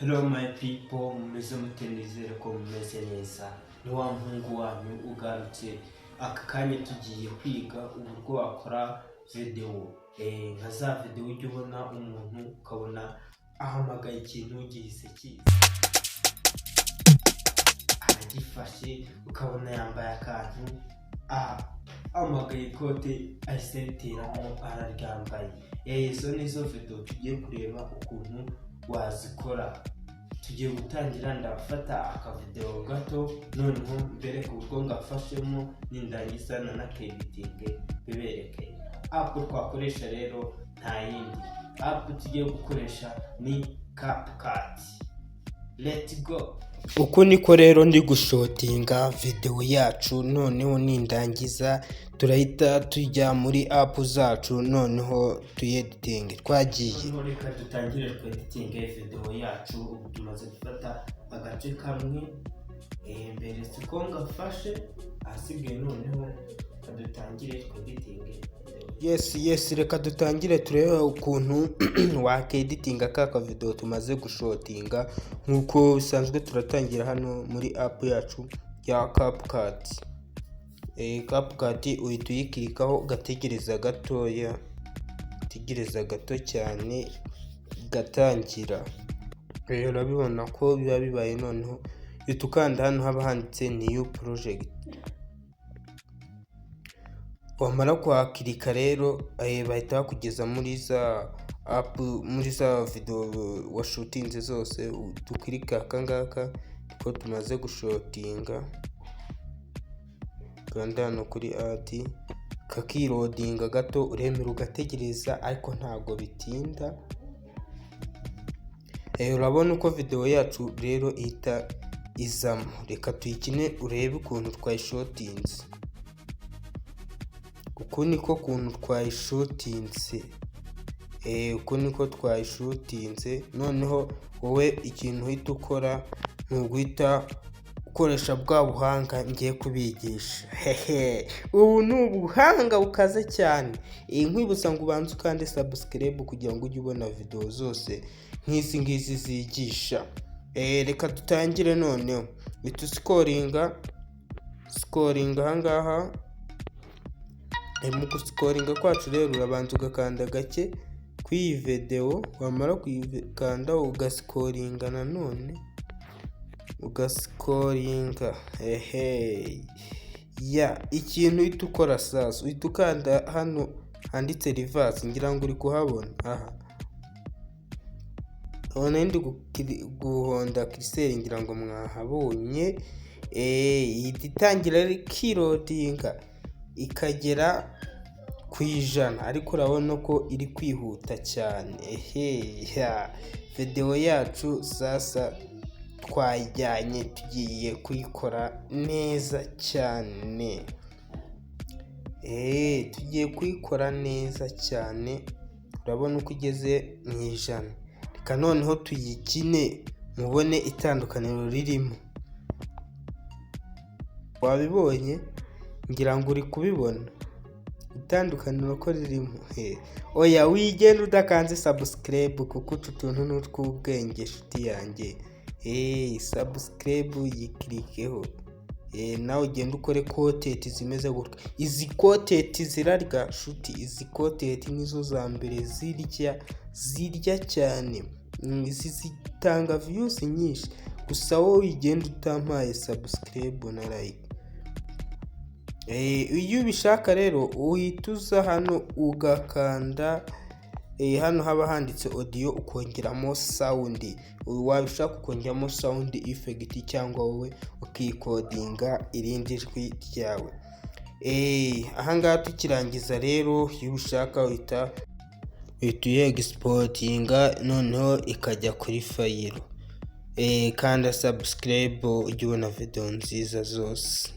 Hello my people, mumeze mute? Nizere ko mumeze neza. Ni wa muhungu wanyu ugarutse. Aka kanya tugiye kwiga uburyo wakora videwo, nka za videwo ujya ubona umuntu ukabona ahamagaye ikintu gihise kiza aragifashe, ukabona yambaye akantu, ahamagaye ikote ahise ariteramo araryambaye. Izo nizo videwo tugiye kureba ukuntu wazikora. Tugiye gutangira, ndafata akavidewo gato noneho mbereke uburyo ngafashemo, nindangiza nanakeditinge bibereke. App twakoresha rero nta yindi app tugiye gukoresha, ni CapCut. Let's go! Uku niko rero ndi gushootinga videwo yacu. Noneho nindangiza turahita tujya muri app zacu, noneho tuyeditinge. Twagiye. Noneho reka dutangire tweditinge videwo yacu. Ubu tumaze gufata agace kamwe, mberetse uko ngafashe. Ahasigaye noneho reka dutangire tweditinge videwo. Yes, reka dutangire turebe ukuntu wakeditinga ka kavidewo tumaze gushootinga. Nk'uko bisanzwe, turatangira hano muri app yacu ya CapCut. CapCut uhita uyikirikaho, ugategereza gatoya, utegereza gato cyane igatangira. Urabibona ko biba bibaye. Noneho uhita ukanda hano haba handitse "New project". Wamara kuhakirika rero, bahita bakugeza muri za app, muri za videwo washootinze zose. Dukirika aka ngaka ko tumaze gushootinga, kanda hano kuri "Add", kakiloadinga gato, uremera ugategereza, ariko ntabwo bitinda. Urabona uko videwo yacu rero ihita izamo. Reka tuyikine urebe ukuntu twayishootinze. Uku niko kuntu twayishootinze, uku niko twayishootinze. Noneho wowe ikintu uhita ukora ni uguhita ukoresha bwa buhanga ngiye kubigisha. Hehe, ubu ni ubuhanga bukaze cyane. Nkwibutsa ngo ubanze ukande subscribe kugira ngo ujye ubona videwo zose nk'izi ngizi zigisha. Reka dutangire. Noneho uhita uscrollinga, scrollinga ahangaha. Mu guscrollinga kwacu rero, urabanza ugakanda gake kuri iyi videwo, wamara kuyikanda ugascrollinga, nanone ugascrollinga. Ehe ya, ikintu uhita ukora sasa, uhita ukanda hano handitse "Reverse". Ngira ngo uri kuhabona aha. Ubona ndi guhonda cursor, ngira ngo mwahabonye. Ihita itangira ikiloadinga ikagera ku 100, ariko urabona ko iri kwihuta cyane. Ehe, videwo yacu sasa twayijyanye, tugiye kuyikora neza cyane. Tugiye kuyikora neza cyane. Urabona uko igeze mu 100. Reka noneho tuyikine mubone itandukaniro ririmo. Wabibonye? Ngira ngo uri kubibona itandukaniro ko ririmo. Oya, wigenda udakanze subscribe, kuko utu tuntu ni utw'ubwenge, nshuti yanjye. Subscribe yikirikeho, nawe ugenda ukore content zimeze gutya. Izi content zirarya, nshuti. Izi content nizo za mbere zirya, zirya cyane. Izi zitanga views nyinshi. Gusa wowe wigenda utampaye subscribe na like. Iyo ubishaka rero, uhita uza hano ugakanda hano haba handitse "Audio", ukongeramo sound. Wabishaka ukongeramo sound effect, cyangwa wowe ukirecordinga irindi jwi ryawe. Ahangaha tukirangiza rero, iyo ubishaka uhita uyexportinga, noneho ikajya kuri file. Kanda subscribe ujye ubona videwo nziza zose.